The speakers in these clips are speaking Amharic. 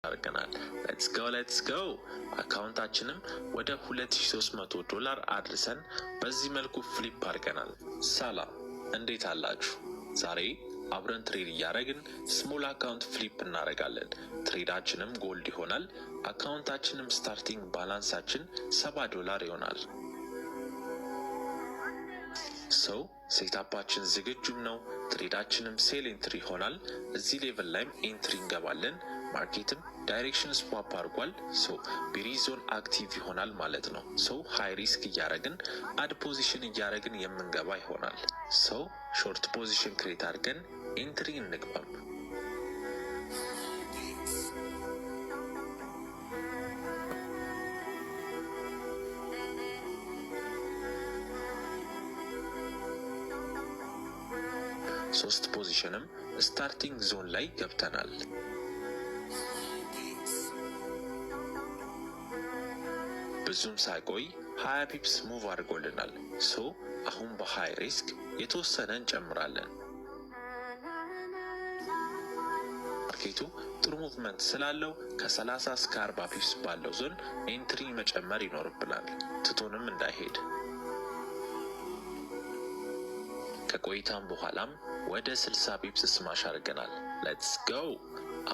አድርገናል። Let's go, let's go። Account ኣችንም ወደ 2300 ዶላር አድርሰን በዚህ መልኩ flip አድርገናል። ሰላም፣ እንዴት አላችሁ? ዛሬ አብረን trade እያደረግን small account flip እናደርጋለን። Trade ኣችንም gold ይሆናል። Account ኣችንም starting balance ኣችን 70 ዶላር ይሆናል። So setup ኣችን ዝግጁም ነው። Trade ኣችንም sell entry ይሆናል። እዚህ level ላይም entry እንገባለን። Market ም direction swap አድርጓል። So bearish zone active ይሆናል ማለት ነው። So high risk እያደረግን፣ add position እያደረግን የምንገባ ይሆናል። So short position create አድርገን entry እንግባም። ሶስት position ም starting zone ላይ ገብተናል። ብዙም ሳይቆይ 20 pips move አድርጎልናል። So አሁን በ high risk የተወሰነ እንጨምራለን። Market ኡ ጥሩ movement ስላለው ከ30 እስከ 40 pips ባለው zone entry መጨመር ይኖርብናል፣ ትቶንም እንዳይሄድ። ከቆይታም በኋላም ወደ 60 pips smash አድርገናል። Let's go።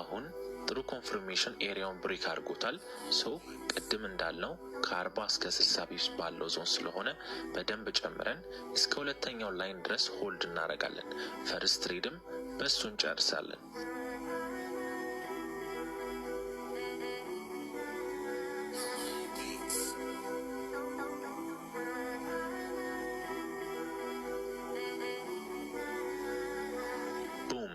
አሁን ጥሩ confirmation area ውን break አድርጎታል። So ቅድም እንዳልነው ከ40 እስከ 60 pips ባለው ዞን ስለሆነ በደንብ ጨምረን እስከ ሁለተኛው line ድረስ hold እናደርጋለን። First trade ም በሱ እንጨርሳለን። Boom፣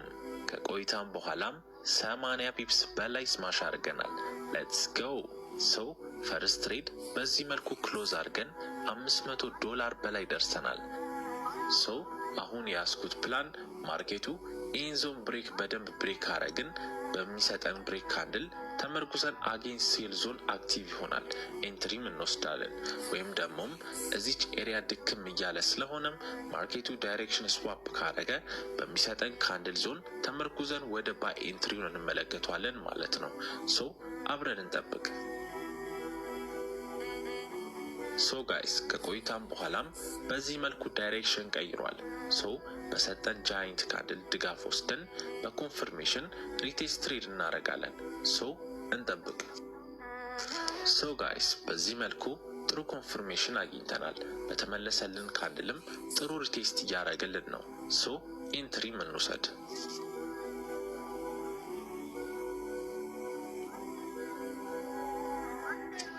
ከቆይታም በኋላም 80 pips በላይ smash አድርገናል። Let's go። So first trade በዚህ መልኩ close አድርገን 500 ዶላር በላይ ደርሰናል። So አሁን የያዝኩት plan market ኡ ይህን zone break በደንብ break ካረግን በሚሰጠን break candle ተመርኩዘን again sell zone active ይሆናል፣ entry ም እንወስዳለን። ወይም ደግሞም እዚች area ድክም እያለ ስለሆነም market ኡ direction swap ካረገ በሚሰጠን candle zone ተመርኩዘን ወደ buy entry ውን እንመለከተዋለን ማለት ነው። So አብረን እንጠብቅ። So guys፣ ከቆይታም በኋላም በዚህ መልኩ direction ቀይሯል። So በሰጠን giant candle ድጋፍ ወስደን በ confirmation retest trade እናደርጋለን። So እንጠብቅ። So guys፣ በዚህ መልኩ ጥሩ confirmation አግኝተናል። በተመለሰልን candle ም ጥሩ retest እያደረገልን ነው። So entry ም እንውሰድ።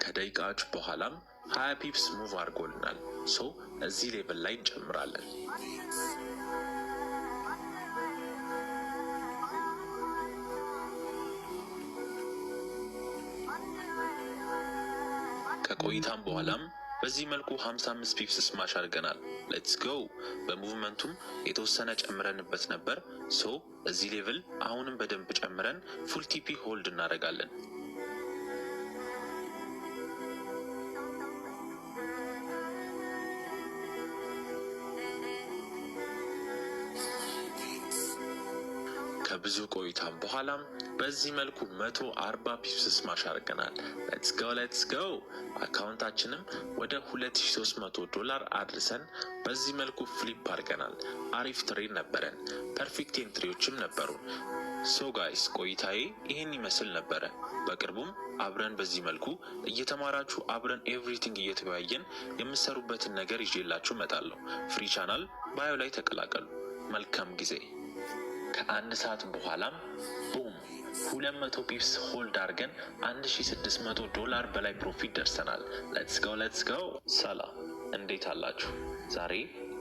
ከደቂቃዎች በኋላም 20 pips move አድርጎልናል። So እዚህ level ላይ እንጨምራለን። ከቆይታም በኋላም በዚህ መልኩ 55 pips smash አድርገናል። Let's go። በ movement ኡም የተወሰነ ጨምረንበት ነበር። So እዚህ level አሁንም በደንብ ጨምረን full TP hold እናደርጋለን። ከብዙ ቆይታም በኋላም በዚህ መልኩ 140 pips smash አድርገናል። Let's go, let's go። Account ኣችንም ወደ 2300 ዶላር አድርሰን በዚህ መልኩ flip አድርገናል። አሪፍ trade ነበረን። Perfect entry ዎችም ነበሩን። So guys፣ ቆይታዬ ይህን ይመስል ነበረ። በቅርቡም አብረን በዚህ መልኩ እየተማራችሁ፣ አብረን everything እየተወያየን የምሰሩበትን ነገር ይዤላችሁ እመጣለሁ። Free channel bio ላይ ተቀላቀሉ። መልካም ጊዜ። ከአንድ ሰዓት በኋላም boom፣ 200 pips hold አድርገን 1600 ዶላር በላይ profit ደርሰናል። Let's go, let's go። ሰላም፣ እንዴት አላችሁ? ዛሬ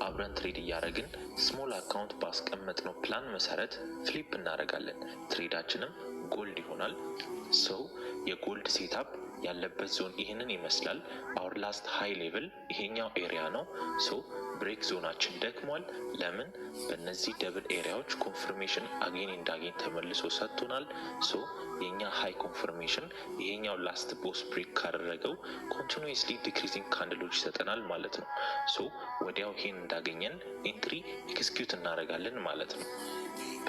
አብረን trade እያደረግን small account ባስቀመጥነው ፕላን መሰረት flip እናደርጋለን። Trade ኣችንም gold ይሆናል። So የ gold setup ያለበት ዞን ይህንን ይመስላል። Our last high level ይሄኛው area ነው። So break zone ኣችን ደክሟል። ለምን? በእነዚህ double area ዎች confirmation again and again ተመልሶ ሰጥቶናል። So የኛ high confirmation ይሄኛው last BOS break ካደረገው continuously decreasing candle ኦች ይሰጠናል ማለት ነው። So ወዲያው ይሄን እንዳገኘን entry execute እናደርጋለን ማለት ነው።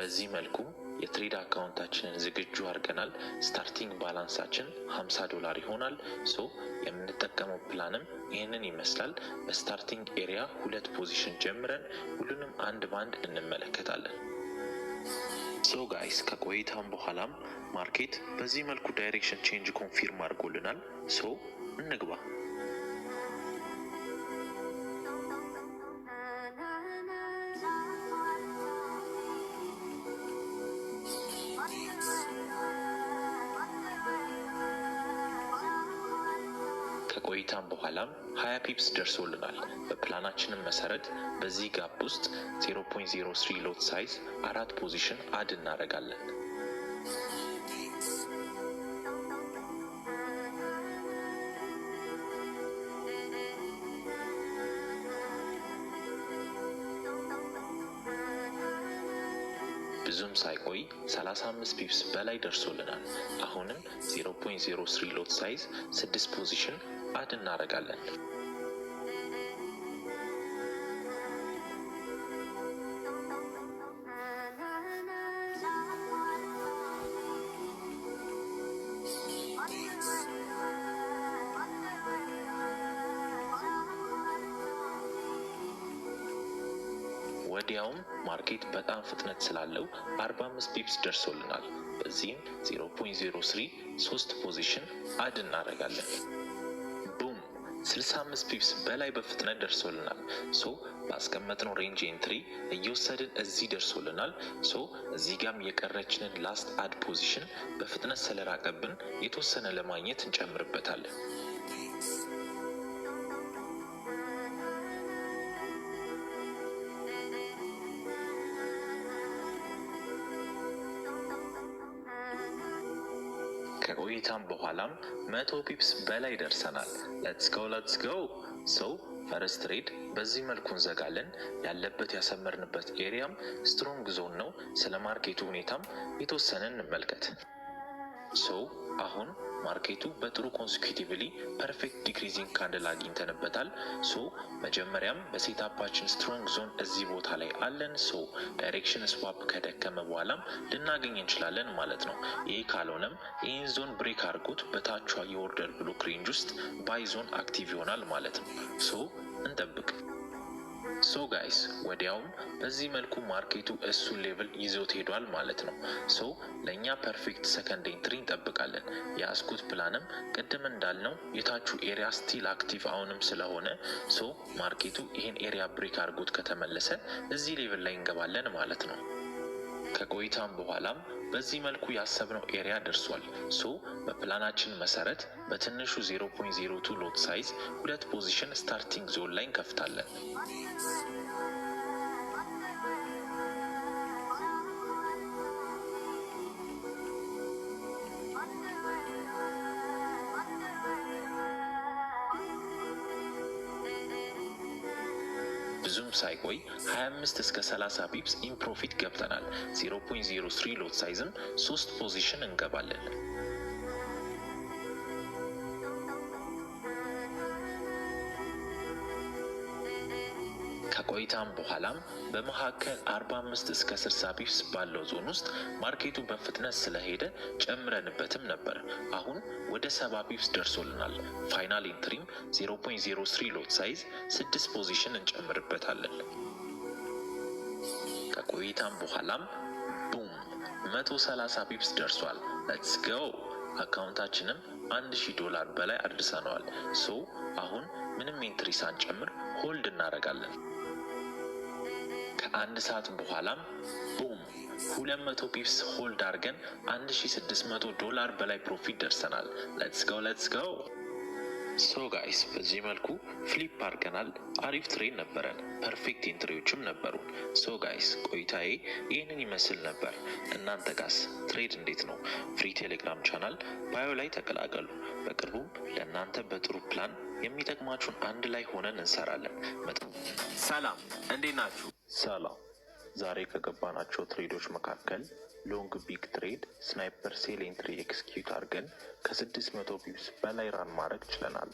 በዚህ መልኩ የ trade account ኣችንን ዝግጁ አድርገናል። Starting balance ኣችን 50 ዶላር ይሆናል። So የምንጠቀመው ፕላንም ይህንን ይመስላል። በ starting area ሁለት position ጀምረን ሁሉንም አንድ ባንድ እንመለከታለን። So guys፣ ከቆይታም በኋላም market በዚህ መልኩ direction change confirm አድርጎልናል። So እንግባ። ከቆይታም በኋላም 20 pips ደርሶልናል። በፕላናችንም መሰረት በዚህ gap ውስጥ 0.03 lot size አራት position add እናደርጋለን። ብዙም ሳይቆይ 35 pips በላይ ደርሶልናል። አሁንም 0.03 lot size 6 position add እናደርጋለን። ወዲያውም market በጣም ፍጥነት ስላለው 45 pips ደርሶልናል። በዚህም 0.03 ሶስት position add እናደርጋለን። Boom፣ 65 pips በላይ በፍጥነት ደርሶልናል። So ባስቀመጥነው range entry እየወሰድን እዚህ ደርሶልናል። So እዚህ ጋም የቀረችንን last add position በፍጥነት ስለራቀብን የተወሰነ ለማግኘት እንጨምርበታለን። ከቆይታም በኋላም 100 pips በላይ ደርሰናል። Let's go, let's go! So first trade በዚህ መልኩ እንዘጋለን። ያለበት ያሰመርንበት area ም strong zone ነው። ስለ market ኡ ሁኔታም የተወሰነ እንመልከት። So አሁን market ኡ በጥሩ consecutively perfect decreasing candle አግኝተንበታል። So መጀመሪያም በ setup ኣችን strong zone እዚህ ቦታ ላይ አለን። So direction swap ከደከመ በኋላም ልናገኝ እንችላለን ማለት ነው። ይህ ካልሆነም ይህን zone break አድርጎት በታቿ የ order block range ውስጥ buy zone active ይሆናል ማለት ነው። So እንጠብቅ። So guys፣ ወዲያውም በዚህ መልኩ market ኡ እሱን level ይዞት ሄዷል ማለት ነው። So ለእኛ perfect second entry እንጠብቃለን። የያዝኩት ፕላንም ቅድም እንዳልነው የታቹ area still active አሁንም ስለሆነ፣ so market ኡ ይህን area break አድርጎት ከተመለሰ እዚህ level ላይ እንገባለን ማለት ነው። ከቆይታም በኋላም በዚህ መልኩ ያሰብነው area ደርሷል። So በ plan ኣችን መሰረት በትንሹ 0.02 lot size ሁለት position starting zone ላይ እንከፍታለን። ብዙም ሳይቆይ 25 እስከ 30 pips in profit ገብተናል። 0.03 lot size ም ሶስት position እንገባለን። ከቆይታም በኋላም በመካከል 45 እስከ 60 pips ባለው ዞን ውስጥ market ኡ በፍጥነት ስለሄደ ጨምረንበትም ነበር። አሁን ወደ 70 pips ደርሶልናል። Final entry ም 0.03 lot size 6 position እንጨምርበታለን። ከቆይታም በኋላም boom፣ 130 pips ደርሷል። Let's go! Account ኣችንም 1000 ዶላር በላይ አድርሰነዋል። So አሁን ምንም entry ሳንጨምር hold እናደርጋለን። ከአንድ ሰዓት በኋላም boom፣ 200 pips hold አድርገን 1600 ዶላር በላይ profit ደርሰናል። Let's go, let's go! So guys፣ በዚህ መልኩ flip አድርገናል። አሪፍ trade ነበረን። Perfect entry ዎችም ነበሩን። So guys፣ ቆይታዬ ይህንን ይመስል ነበር። እናንተ ጋስ trade እንዴት ነው? Free ቴሌግራም channel bio ላይ ተቀላቀሉ። በቅርቡም ለእናንተ በጥሩ ፕላን የሚጠቅማችሁን አንድ ላይ ሆነን እንሰራለን። ሰላም፣ እንዴት ናችሁ? ሰላም። ዛሬ ከገባናቸው trade ኦች መካከል long big trade sniper sell entry execute አድርገን ከ600 pips በላይ run ማድረግ ችለናል።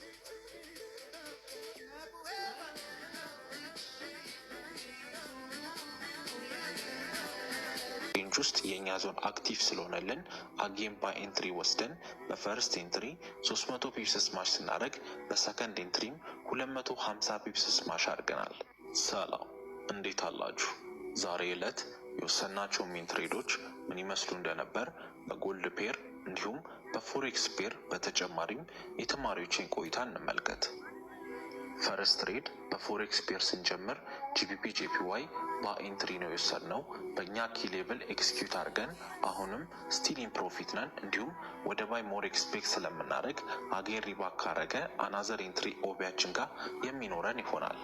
Range range ውስጥ የእኛ zone active ስለሆነልን again buy entry ወስደን በ first entry 300 pips smash ስናደርግ በ second entry ም 250 pips smash አድርገናል። ሰላም፣ እንዴት አላችሁ? ዛሬ ዕለት የወሰናቸው main trade ኦች ምን ይመስሉ እንደነበር በ gold pair እንዲሁም በ forex pair በተጨማሪም የተማሪዎችን ቆይታ እንመልከት። First trade በ forex pair ስንጀምር GBP JPY buy entry ነው የወሰድነው። በእኛ key level execute አድርገን አሁንም still in profit ነን። እንዲሁም ወደ buy more expect ስለምናደርግ again reback ካረገ another entry OB ያችን ጋር የሚኖረን ይሆናል።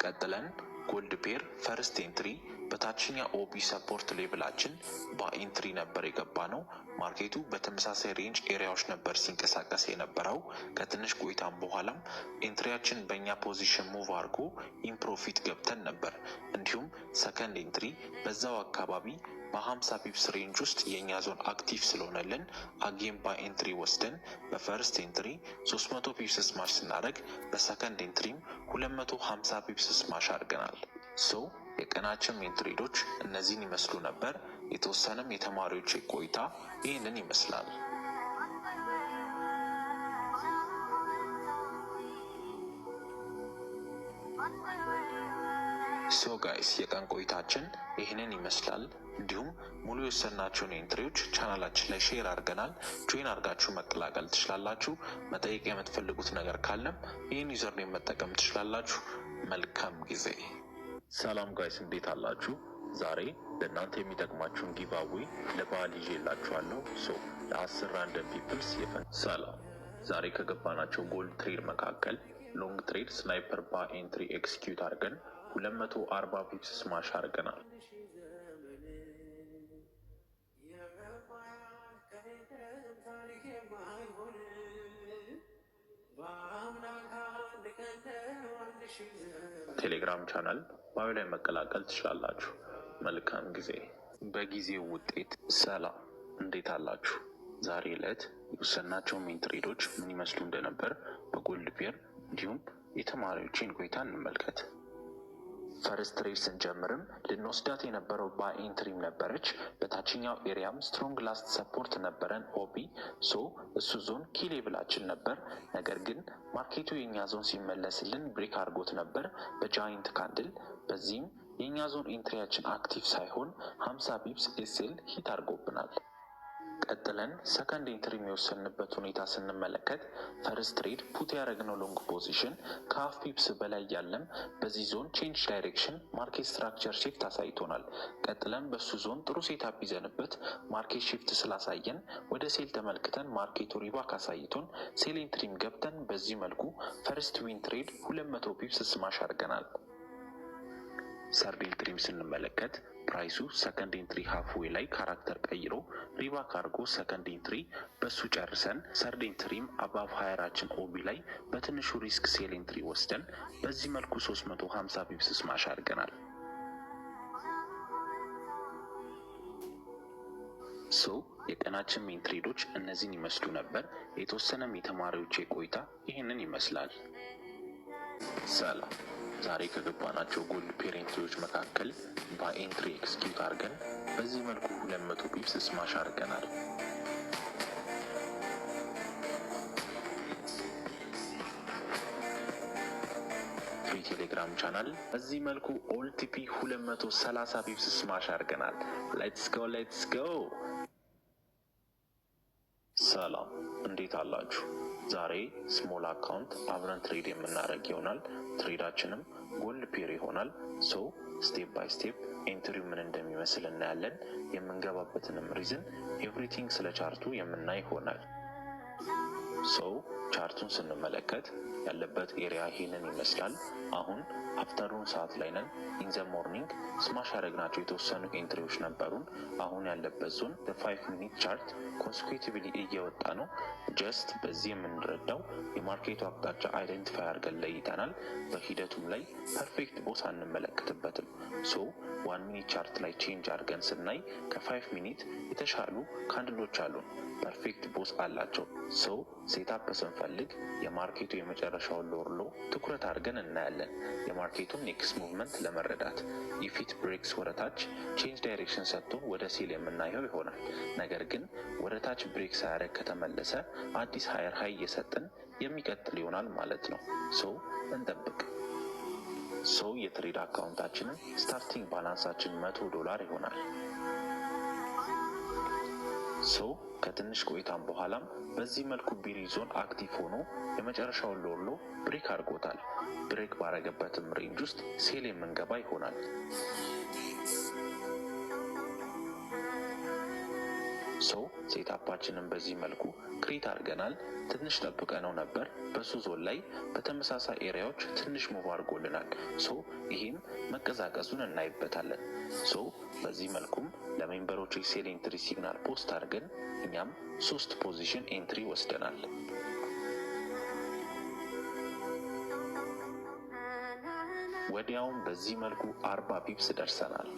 ቀጥለን gold pair first entry በታችኛ OB support level ኣችን buy entry ነበር የገባነው። Market ኡ በተመሳሳይ range area ዎች ነበር ሲንቀሳቀስ የነበረው። ከትንሽ ቆይታም በኋላም entry ያችን በእኛ position move አድርጎ in profit ገብተን ነበር። እንዲሁም second entry በዛው አካባቢ በ50 pips range ውስጥ የእኛ zone active ስለሆነልን again buy entry ወስደን በ first entry 300 pips smash ስናደርግ በ second entry ም 250 pips smash አድርገናል። So የቀናችን main trade ኦች እነዚህን ይመስሉ ነበር። የተወሰነም የተማሪዎች ቆይታ ይህንን ይመስላል። So guys፣ የቀን ቆይታችን ይህንን ይመስላል። እንዲሁም ሙሉ የወሰናቸውን entry ዎች ቻናላችን ላይ share አድርገናል። Join አድርጋችሁ መቀላቀል ትችላላችሁ። መጠየቅ የምትፈልጉት ነገር ካለም ይህን username መጠቀም ትችላላችሁ። መልካም ጊዜ። ሰላም guys፣ እንዴት አላችሁ? ዛሬ ለእናንተ የሚጠቅማችሁን giveaway ለበዓል ይዤላችኋለሁ። So ለ10 random peoples የፈን ሰላም። ዛሬ ከገባናቸው gold trade መካከል long trade sniper buy entry execute አድርገን 240 pips smash አድርገናል። ቴሌግራም channel bio ላይ መቀላቀል ትችላላችሁ። መልካም ጊዜ። በጊዜው ውጤት። ሰላም፣ እንዴት አላችሁ? ዛሬ ዕለት የወሰናቸው main trade ኦች ምን ይመስሉ እንደነበር በ gold pair እንዲሁም የተማሪዎችን ቆይታ እንመልከት። First trade ስንጀምርም ልንወስዳት የነበረው buy entry ም ነበረች። በታችኛው area ም strong last support ነበረን OB፣ so እሱ zone key level ኣችን ነበር። ነገር ግን market ኡ የእኛ ዞን ሲመለስልን break አድርጎት ነበር በ giant candle። በዚህም የእኛ zone entry ያችን active ሳይሆን 50 pips SL hit አድርጎብናል። ቀጥለን second entry የሚወሰንበት ሁኔታ ስንመለከት first trade put ያደረግነው long position ከ half pips በላይ ያለም በዚህ zone change direction market structure shift አሳይቶናል። ቀጥለን በሱ ዞን ጥሩ setup ይዘንበት market shift ስላሳየን ወደ sell ተመልክተን market ኡ reback አሳይቶን sell entry ም ገብተን በዚህ መልኩ first win trade 200 pips smash አድርገናል። Third entry ም ስንመለከት price ኡ second entry halfway ላይ character ቀይሮ reback አድርጎ second entry በሱ ጨርሰን third entry ም above higher ኣችን OB ላይ በትንሹ risk sell entry ወስደን በዚህ መልኩ 350 pips smash አድርገናል። So የቀናችን main trade ኦች እነዚህን ይመስሉ ነበር። የተወሰነም የተማሪዎች ቆይታ ይህንን ይመስላል። ሰላም፣ ዛሬ ከገባናቸው gold pair entry ዎች መካከል buy entry execute አድርገን በዚህ መልኩ 200 pips smash አድርገናል። Free ቴሌግራም ቻናል በዚህ መልኩ all TP 230 pips smash አድርገናል። Let's go, let's go። ሰላም፣ እንዴት አላችሁ? ዛሬ small account አብረን trade የምናደርግ ይሆናል። Trade ኣችንም gold pair ይሆናል። So step by step entry ው ምን እንደሚመስል እናያለን። የምንገባበትንም reason everything ስለ chart ኡ የምናይ ይሆናል። So chart ኡን ስንመለከት ያለበት area ይሄንን ይመስላል። አሁን afternoon ሰዓት ላይ ነን። In the morning smash ያደረግናቸው የተወሰኑ entry ዎች ነበሩን። አሁን ያለበት zone በ 5 minute chart consecutively እየወጣ ነው። Just በዚህ የምንረዳው የ market ኡ አቅጣጫ identify አድርገን ለይተናል። በሂደቱም ላይ perfect ቦታ አንመለከትበትም። So 1 minute chart ላይ change አድርገን ስናይ ከ5 minute የተሻሉ candle ኦች አሉን። Perfect BOS አላቸው። So setup ስንፈልግ የ market ኡ የመጨረሻውን lower low ትኩረት አድርገን እናያለን። የ market ኡን next movement ለመረዳት if it breaks ወደታች change direction ሰጥቶ ወደ sell የምናየው ይሆናል። ነገር ግን ወደታች break ሳያደርግ ከተመለሰ አዲስ higher high እየሰጠን የሚቀጥል ይሆናል ማለት ነው። So እንጠብቅ። So የ trade account ኣችንን starting balance ኣችን 100 ዶላር ይሆናል። So ከትንሽ ቆይታም በኋላም በዚህ መልኩ bearish zone active ሆኖ የመጨረሻውን lower low break አድርጎታል። Break ባረገበትም range ውስጥ sell የምንገባ ይሆናል። So setup ኣችንን በዚህ መልኩ create አድርገናል። ትንሽ ጠብቀነው ነበር። በሱ ዞን ላይ በተመሳሳይ area ዎች ትንሽ move አድርጎልናል። So ይህም መቀዛቀዙን እናይበታለን። So በዚህ መልኩም ለ member ኦች sell entry signal post አድርገን እኛም ሶስት position entry ወስደናል። ወዲያውም በዚህ መልኩ 40 pips ደርሰናል።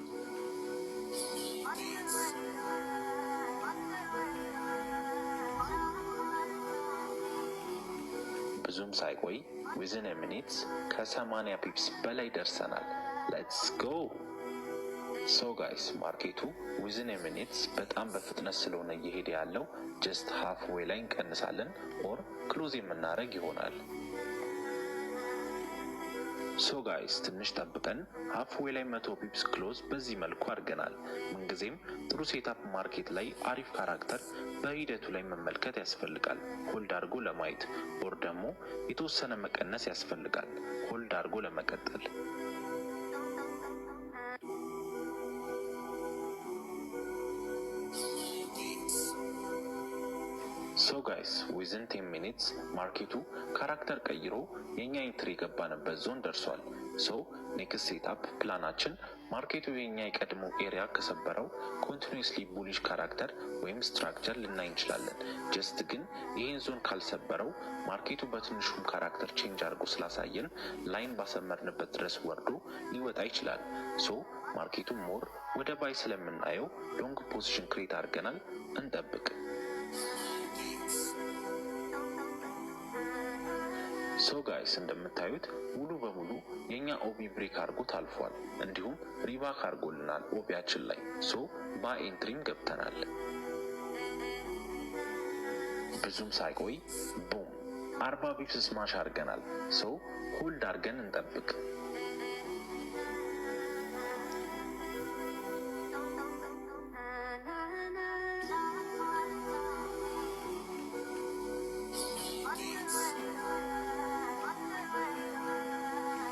ብዙም ሳይቆይ within minutes ከ80 pips በላይ ደርሰናል። Let's go! So guys, market ኡ within minutes በጣም በፍጥነት ስለሆነ እየሄደ ያለው just halfway ላይ እንቀንሳለን or close የምናደርግ ይሆናል። So guys, ትንሽ ጠብቀን halfway ላይ 100 pips close በዚህ መልኩ አድርገናል። ምንጊዜም ጥሩ setup market ላይ አሪፍ character በሂደቱ ላይ መመልከት ያስፈልጋል። Hold አድርጎ ለማየት or ደግሞ የተወሰነ መቀነስ ያስፈልጋል hold አድርጎ ለመቀጠል። So guys, within 10 minutes market ኡ character ቀይሮ የእኛ entry የገባንበት ዞን ደርሷል። So next setup plan ኣችን market ኡ የእኛ የቀድሞ area ከሰበረው continuously bullish character ወይም structure ልናይ እንችላለን። Just ግን ይህን ዞን ካልሰበረው market ኡ በትንሹም character change አድርጎ ስላሳየን line ባሰመርንበት ድረስ ወርዶ ሊወጣ ይችላል። So market ኡ more ወደ buy ስለምናየው long position create አድርገናል። እንጠብቅ። So guys, እንደምታዩት ሙሉ በሙሉ የእኛ OB break አድርጎ ታልፏል። እንዲሁም reback አድርጎልናል OB ያችን ላይ። So buy entry ም ገብተናል። ብዙም ሳይቆይ boom፣ 40 pips smash አድርገናል። So hold አድርገን እንጠብቅ።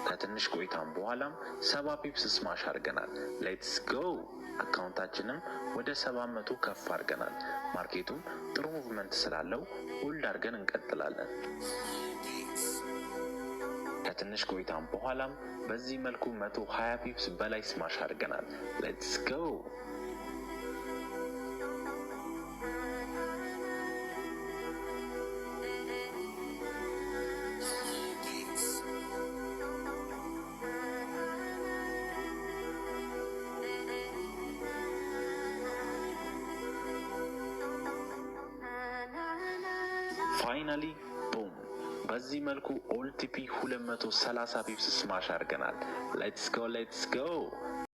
ከትንሽ ቆይታም በኋላም 70 pips smash አድርገናል። Let's go! Account ኣችንም ወደ 700 ከፍ አድርገናል። Market ኡም ጥሩ movement ስላለው hold አድርገን እንቀጥላለን። ከትንሽ ቆይታም በኋላም በዚህ መልኩ 120 pips በላይ smash አድርገናል። Let's go! Finally boom፣ በዚህ መልኩ all TP 230 pips smash አድርገናል። Let's go, let's go!